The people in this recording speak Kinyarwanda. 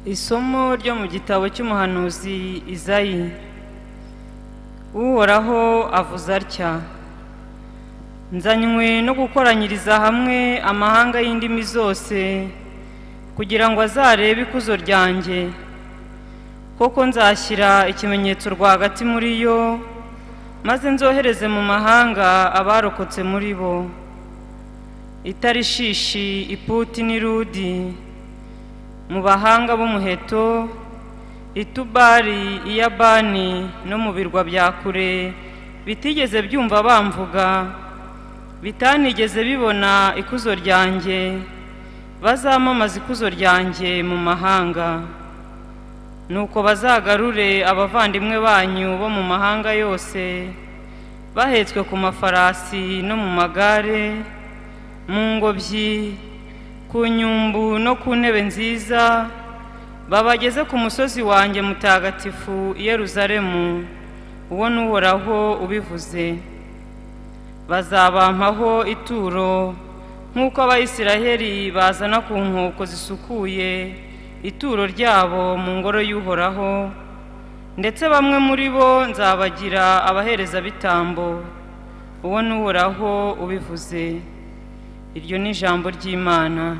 Isomo ryo mu gitabo cy'umuhanuzi Izayi. Uhoraho avuze atya: Nzanywe no gukoranyiriza hamwe amahanga y'indimi zose kugira ngo azarebe ikuzo ryanjye. Koko nzashyira ikimenyetso rwagati muri yo, maze nzohereze mu mahanga abarokotse muri bo. Itarishishi, Iputi n'Irudi, mu bahanga b'umuheto, Itubari, Iyabani no mu birwa bya kure bitigeze byumva bamvuga, bitanigeze bibona ikuzo ryanjye, bazamamaza ikuzo ryanjye mu mahanga. Nuko bazagarure abavandimwe banyu bo mu mahanga yose, bahetswe ku mafarasi no mu magare, mu ngobyi, ku nyumbu no ku ntebe nziza, babageze ku musozi wanjye mutagatifu i Yeruzalemu. Uwo ni Uhoraho ubivuze. Bazabampaho ituro nk'uko Abayisiraheli bazana ku nkoko zisukuye ituro ryabo mu ngoro y'Uhoraho, ndetse bamwe muri bo nzabagira abaherezabitambo. Uwo ni Uhoraho ubivuze. Iryo ni ijambo ry'Imana.